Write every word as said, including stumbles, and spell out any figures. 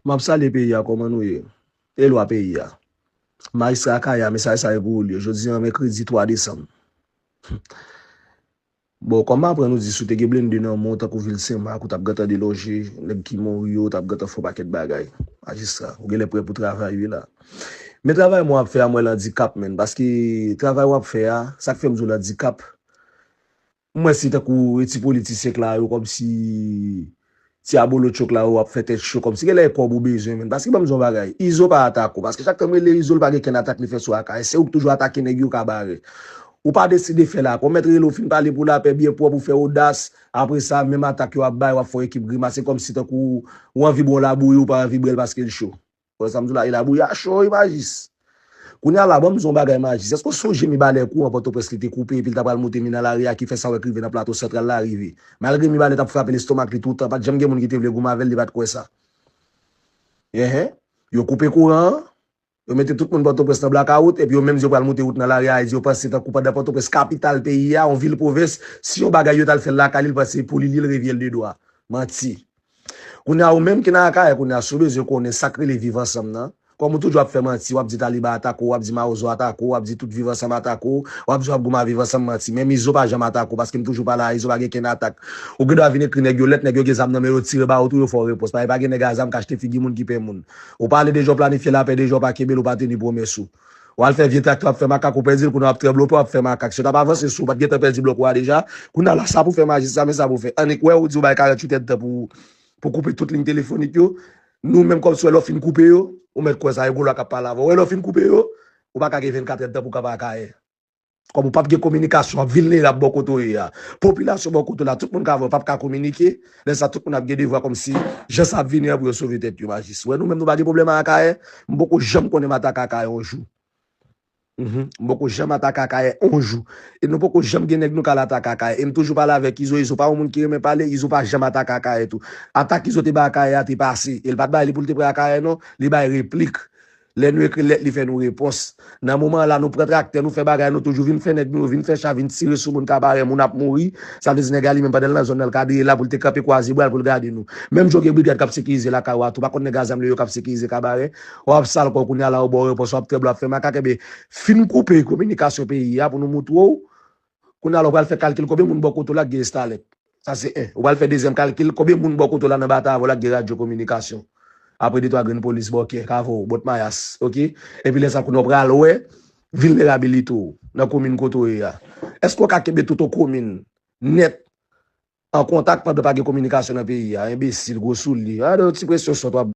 M ap salye peyi a, kòman nou ye? E lwa peyi a? Majistra Akayè a, mesaj sa e pou ou li. Jodi a mèkredi twa desanm. Bon, kòm m aprann ou di si w te gen blende nan men w tankou vil Senmak, ou t ap gentan deloje, nèg ki mouri yo, ou t ap gentan fè yon pakèt bagay. Majistra, ou genlè prè pou travay wi la. Men travay mwen ap fè a, mwen landikap, menn. Paske travay w ap fè a, sa k fè m di w landikap, m wè se tankou e ti politisyen k la yo, kòmsi ti abolotcho k la yo ap fè tèt cho, kòmsi genlè e kòb ou bezwen, menn. Paske ban m di w yon bagay, Izo pa atake w, paske chak tan m rele Izo, li pa gen kenn atak li fè sou Akayè. Se ou k toujou atake nèg yo kabarè. Ou pa deside fè lakò. Mèt rele w fin pale pou lapè byen pwòp, ou fè odas. Apre sa, menm atak yo ap bay, w ap fè yon ekip grimas. Se kòmsi tankou ou anvi bwè yon labouyi, ou pa anvi bwè l paske l cho. Wè sa m di w la, e labouyi a cho wi, Majis. Kounye a la, ban m di w yon bagay, Majis. Èske w sonje Mibalè kouran Pòtoprens li te koupe epi l ta pral moute mi nan lari a ki fè sa w wè k rive nan Plato Santral la rive? Malgre Mibalè t ap frape lestomak li toutan, pa t janm gen moun ki te vle goumen avè l, li pa t kwè sa. Enhen. Yo koupe kouran an, yo mete tout moun Pòtoprens nan blakawout, epi yo menm di yo pral moute wout nan lari a, e di yo panse tankou pandan Pòtoprens kapital peyi a, yon vil pwovens, si yon bagay yo t al fè l lakay li, l panse pou li li l revye l de dwa. Manti. Kounye a ou menm ki nan Akayè kounye a, si w bezwen konnen sa k rele viv ansanm nan, kòm ou toujou ap fè manti, w ap di Taliban atake w, w ap di Mawozo atake w, w ap di tout viv ansanm atake w, w ap di w ap goumen a viv ansanm, manti. Menm Izo pa janm atake w, paske m toujou pale a Izo, pa gen kenn atak. Ou gen dwa vin ekri nèg yo lèt, nèg yo gen zam nan men yo, tire ba ou tou, yo fè w repons. Pa, e pa gen nèg a zam k achte figi moun ki pè moun. Ou pale deja w planifye lapè, deja w pa kenbe l, ou pa teni pwomès ou. W al fè vye traktè w ap fè makak, ou pèdi l, kounye a w ap tranble w pè, w ap fè makak. Si yo t ap avanse sou ou, w pa t gentan pèdi blòk ou a deja? Kounye a la, sa pou fè majistra, men sa pou fè. Annik wè ou di w bay karanntuit èdtan pou, pou koupe tout liy telefonik yo. Nou menm kòmsi w wè lè w fin koupe yo, ou mèt kwè sa, e gwo lwa k ap pale avè w. Wè lè w fin koupe yo, ou pa ka gen vennkat èdtan pou w kanpe Akayè. Kòm ou p ap gen kominikasyon, w ap vilnerab bò kote w ye a. Popilasyon bò kote w la, tout moun k avè w p ap ka kominike. Lè sa, tout moun ap gen devwa kòmsi jan sa ap vini an pou yo sove tèt yo, Majis. Wè nou menm nou pa gen pwoblèm ak Akayè. M poko janm konnen m atake Akayè yon jou. Mhm. M poko janm atake Akayè yon jou. E nou poko janm gen nèg nou k al atake Akayè. E m toujou pale avèk Izo. Izo pa yon moun ki renmen pale. Izo pa janm atake Akayè tou. Atak Izo te bay Akayè a te pase. E l pa t bay li pou l te pran Akayè non. Li bay replik. Lè nou ekri l lèt, li fè nou repons. Nan moman an la, nou pran traktè, nou fè bagay, nou toujou vin fè nèg nou yo vin fè cha, vin tire sou moun kabarè, moun ap mouri. Sa vle di nèg la li menm pandan l nan zòn nan, l ka deye la pou l te kanpe kwaze bra l pou l gade nou. Menm jan w gen brigad k ap sekirize lakay ou a tou, pa konn nèg a zam li yo k ap sekirize kabarè. W ap sal kò w kounye a la, w ba w repons, w ap tranble, w ap fè makak, enben, fin koupe kominikasyon peyi a pou nou moutre w. Kounye a la, w pral fè kalkil konbyen moun bò kote w la k gen estalèt. Sa se en. Ou pral fè dezyèm kalkil, konbyen moun bò kote w la nan batay avè w la k gen radyo kominikasyon? Apre de twa grenn polis, bòkyè, kavo, bòt mayas, oke? Epi lè sa, kounye a w pral wè vilnerabilite w nan komin kote w ye a. Èske w ka kenbe tout yon komin nèt an kontak pandan pa gen kominikasyon nan peyi a? Enbesil, gwo soulye. A, de ti presyon sòt w ap